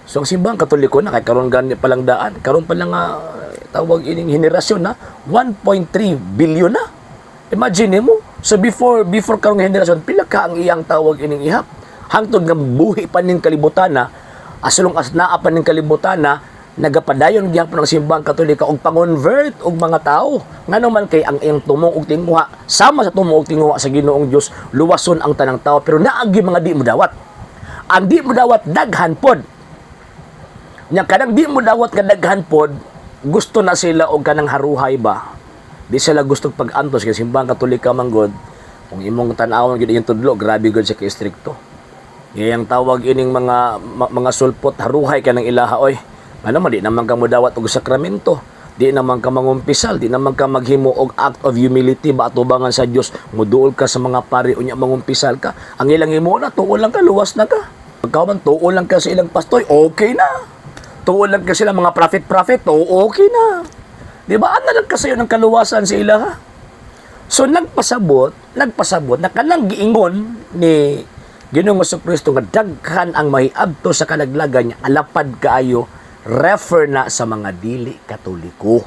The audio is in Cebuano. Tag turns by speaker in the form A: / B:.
A: So ang Simbahang Katoliko na kay karon gani pa lang daan, karon pa lang nga tawag ining henerasyon na 1.3 billion na. Imagine mo. So before before karong henerasyon, pila ka ang iyang tawag ining ihap? Hangtod nga buhi pa ning kalibutan na, as long as naa pa ning kalibutan na, nagapadayon gyapon ang Simbahang Katolika og pangonvert og mga tao. Ngano man kay ang iyang tumong og tinguha sama sa tumong og tinguha sa Ginoong Dios, luwason ang tanang tao, pero naagi mga di mo dawat. Ang di mo dawat daghan pod. Nya kanang di mo dawat nga daghan pod, gusto na sila og kanang haruhay ba. Di sila gusto pag-antos kay Simbahang Katolika man gud, kung imong tan-awon gyud iyang tudlo, grabe gud siya ka-istrikto. Iyang tawag ining mga sulpot, haruhay ka ng ilaha oy. Ano man, di naman ka modawat og sakramento. Di naman ka mangumpisal, di naman ka maghimo og act of humility ba atubangan sa Dios. Muduol ka sa mga pari unya mangumpisal ka. Ang ilang himo na, tuol lang ka, luwas na ka. Pagka man tuol lang ka sa ilang pastor, okay na. Tuol lang ka sila mga prophet-prophet, to okay na. Di ba? Ano lang kasayo ng kaluwasan sa ila, ha? So nagpasabot na kanang giingon ni Ginoong Kristo nga daghan ang mahiadto sa kalaglagan niya, alapad kaayo, refer na sa mga dili Katoliko.